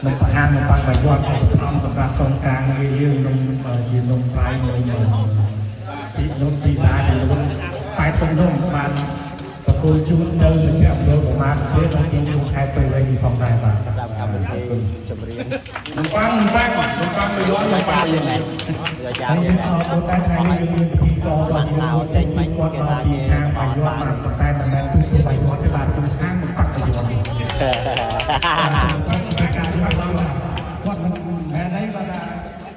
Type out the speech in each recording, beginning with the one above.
នំហាងនំប៉័ងបាយ័នឧបត្ថម្ភសម្រាប់ក្រុមការងារយើងនំជានំប្រៃនំពីនំពីសាចំនួន80នំបានប្រគល់ជូនទៅមជ្ឈមណ្ឌលប្រមាណគ្នាក្នុងទីរួមខេត្តព្រៃវែងនេះផងដែរបាទ តាមកម្មវិធីចម្រៀង នំប៉័ងនំប៉័ងនំប៉័ងបាយ័ននំប៉័ងបាយ័ន យកចា ហើយយើងអរគុណដែរថ្ងៃនេះយើងមានពិធីកររបស់យើងមួយទៀតគឺគាត់មកពីខាងបាយ័នបាទប៉ុន្តែមិនមែនទូទៅបាយ័នទេបាទគឺខាងនំប៉័ងបាយ័ន គាត់ការយល់គាត់មិនមែនអីគាត់ថា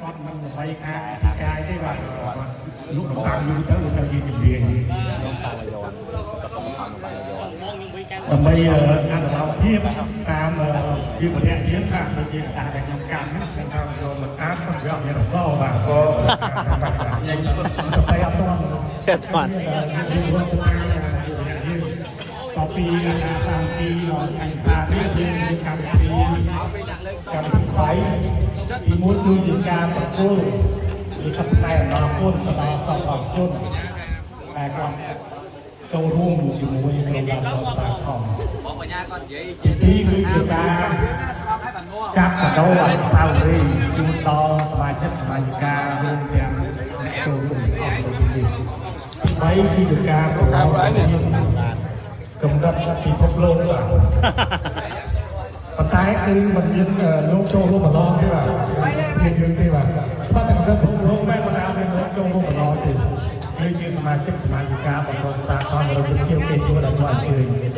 គាត់មិនល្បីខាងពិកាយទេបាទគាត់លក់ដំតាមយូរទៅទៅជាជំនាញ នំប៉័ងបាយ័នក៏កំខំបាយ័ន ដើម្បីអនុលោមភាពតាមវិបរៈយើងបាទដូចជាក្តារដែលខ្ញុំកាន់ខ្ញុំថាយកមកអានគាត់វាអត់មានអក្សរបាទអក្សរ សញ្ញាសុទ្ធ សរសេរអត់ទាន់ ចេះតាន់ យើងរត់ទៅតាមវិបរៈយើងតពីការសាមគ្គីដល់ឆ្ងាញ់សានេះយើងមានកម្មវិធីកម្មវិធីបាយទីមួយគឺជាការប្រគល់លិខិតផ្នែកអំណរគុណទៅដល់សពអជនដែលគាត់ចូលរួមជាមួយក្រុមការរបស់ស្តាខំ បងបញ្ញាគាត់និយាយ ទីពីរគឺជាការចាប់កដោអនុស្សាវរីយ៍ជូនដល់សមាជិកសមាជិការួមទាំងអ្នកចូលរួមទាំងអស់នៅទីនេះទីបីគឺជាការប្រឡងជំនាញកម្រិតពិភពលោកបាទប៉ុន្តែគឺមិនមានលោកចូលរួមប្រឡងទេបាទគឺយើងទេបាទប៉ុន្តែកម្រិតពិភពលោកមែនប៉ុន្តែអត់មានលោកចូលរួមប្រឡងទេគឺជាសមាជិកសមាជិកាបន្តសាខំរបស់យើងគេជួដែលគាត់អញ្ជើញ។